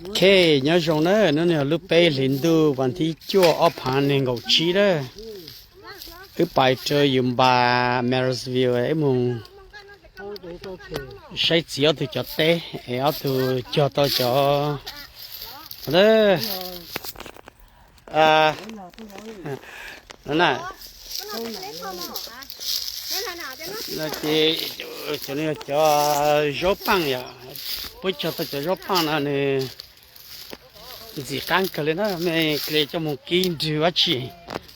Ok, nyob zoo na, hnub no lub peb hlis ntuj vas thib cuaj ob phav nees nkaum tsib na. Wb pais rau Yumba, Marysville, wb mus saib txiv ob tug cov teb es ob tug cog tau cov no na. Ces cov no yog cov zaub paaj yom, puab cog tau cov zaub paaj no nws ntxim qab kawg li na, mej kle coj mus kib nrwg dab tsi,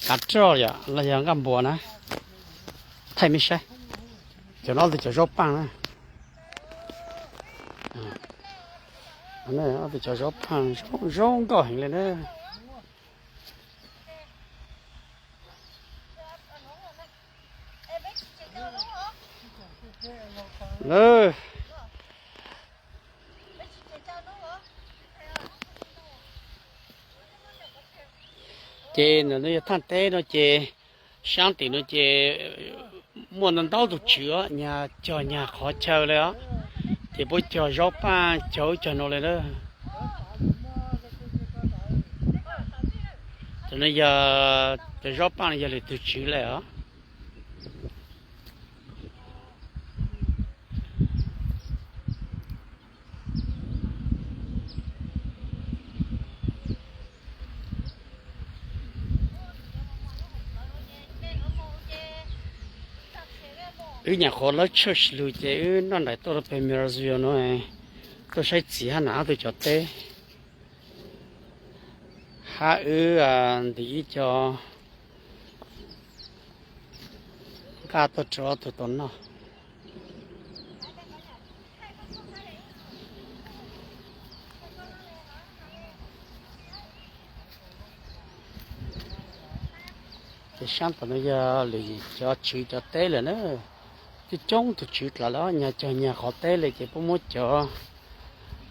kav roj yom los yog nqaj npuas na, thaij mej saib. Cov no ob tug cov zaub paaj na, ob tug cov zaub paaj zoo nkauj heev li na. Ces ntawm no yog thaaj teb no ces, saab tim no ces muaj ntau ntau tug tswv, nyag cog nyag qhov chaw li os, ces puab cog zaub paaj cog ub cog no li na. Cov no yog cov zaub paaj no yog lwm tug tswv li os. Wb nyam qhuav lawb tshaj lug ces wb noj nraim tuaj rau peg Marysville no, tuaj saib txiv hab nam ob tug cov teb, hab wb ntim ib co nqaj tuaj rau ob tug tau noj. Ces saab tom no yog lwm cov tswv cov teb lawm na. Coob coob tug tswv dlaws lawm, nyag cog nyag qhov teb li ces puab muab cov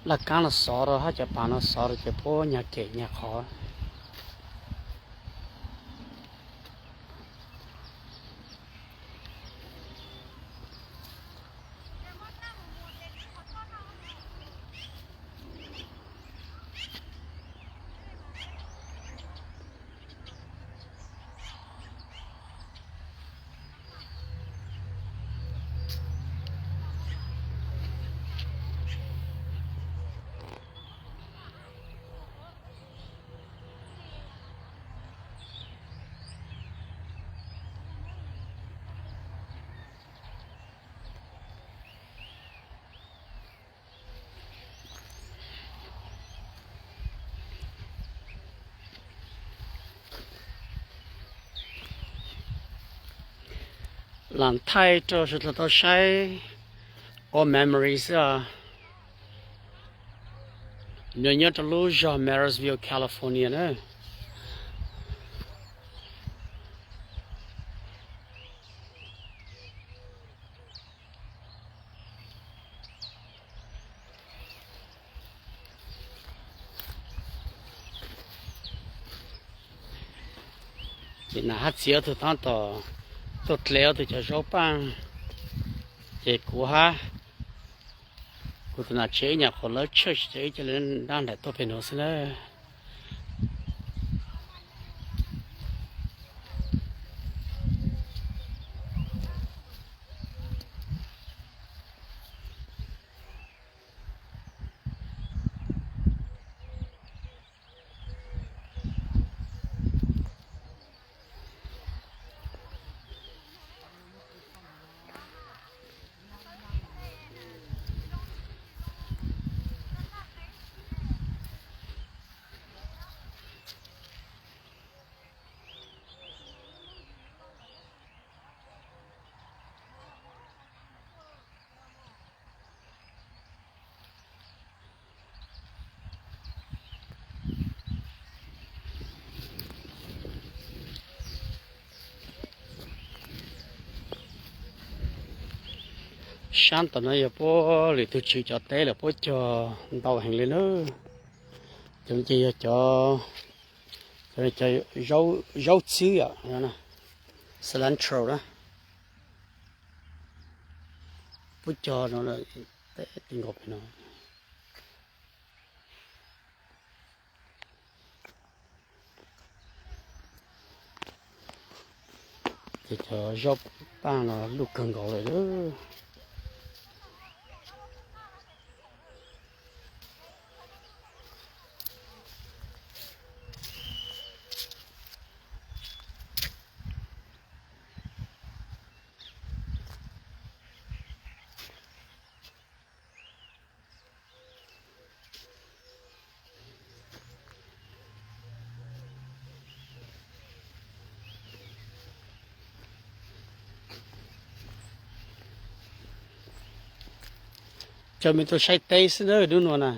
laj kaab no xov rau hab cov pas no xov rau ces puab nyag kem nyag qhov. Lam thaij rau sawv daws tau saib ua memory xwb os. Nws nyob rau lub zog Marysville, California na. Ces nam hab txiv ob tug tab tom tuaj dle ob tug cov zaub paaj, ces kuv hab kuv tus nam tsev wb nyam qhuav lawb tshaj ces wb ca le nrab nraim tuaj peg nuav xwb na. Saab tom no yog puab lwm tug tswv cov teb lawm puab cog ntau heev li na. Cov no ces yog cov, cov zaub txhwb yom, cilantro na. Puab cog no, ti nkaus pem no. Cov zaub paj no luj kawg nkaus lawm. Coj me tuaj saib teb xwb na, dub nua na.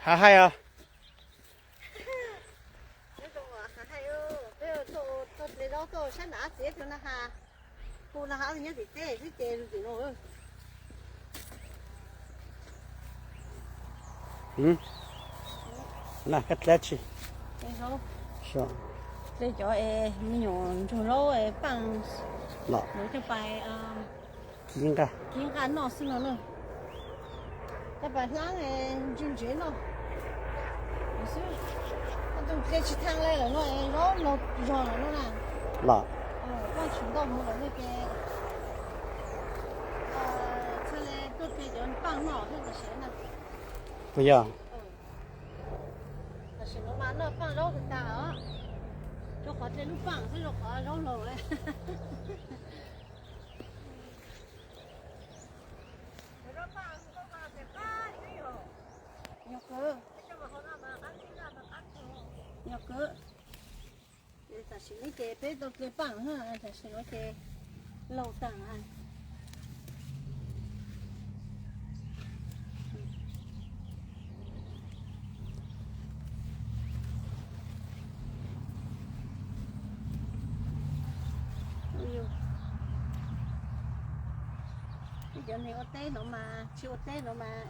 Hav hais os. Na kab dlab tsi? Hle cov me nyuam ntsuag zaub paaj los coj pais kib nqa noj xwb no na. Coj pais hlaab ntse ntsev noj xwb. Hle tsis thee le lawm no, zaub no zog lawm no na. Los koj tsis ntau mus lawm no ces txhaj le tuaj hle cov paaj noj thiab tam sim na. Puas yog? Tam sim no mas noj paaj zaub tag tag os. Rau qhov hle lub paaj xwb rau qhov zaub laug lawm. Yog kawg. Yog kawg. Tam sim no ces peb tau hle paaj, tam sim no ces laug taag. Cov neeg ua teb no mas, tsis ua teb no mas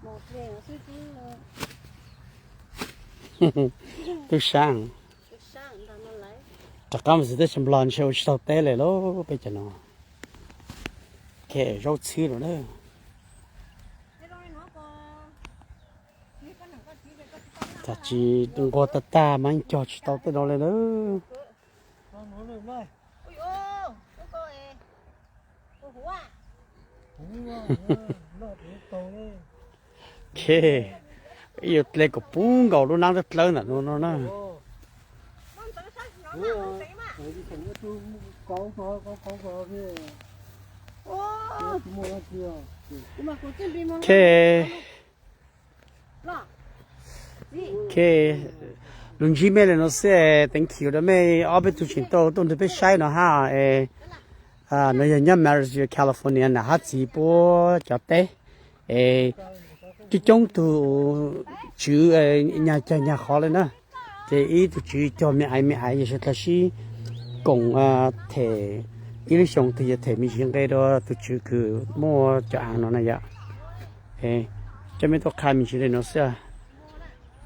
mus hle xwb twb, twb sab. Rov qab mus txog teb chaws Nplog ntshe ua tsis tau teb li lauj peb cov no. Khe zaub txhwb lawm na. Txog tsis nquag tag tag mas cog tsis tau tej no li na. Khe, ib yuav hle kom puv nkaus lub nab dlawb ntawm no no na. Ok, lug ntsib mej le nuav xwb, thank you rua mej ob peb tug tseem tau tuaj nrug peb saib no hab. Nuav yog nyob Marysville, California na, hab txiv puab cov teb. Es coob coob tug tswv nyag cag nyag qhov le na. Ces ib tug tswv cog me aiv me aiv, yog sawv dlawg sib koom them ib lub xyoo twg yog them me ntsis nqe rua tug tswv kws muaj cov aav no na yom. Coj mej tuaj qha me ntsis le nuav xwb.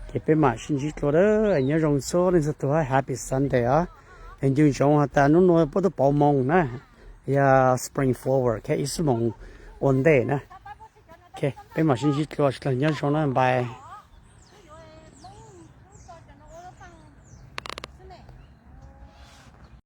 Ces peb mam sib ntsib dlua, nyob zoo txhua leej txhua tug, happy Sunday os. Es ncu ntsoov has tas nub nua puab tub pauv moos na, yog spring forward, ib xuab moos ua ntej na. Peb mam sib ntsib dlua, sawv dlawg nyob zoo na, bye.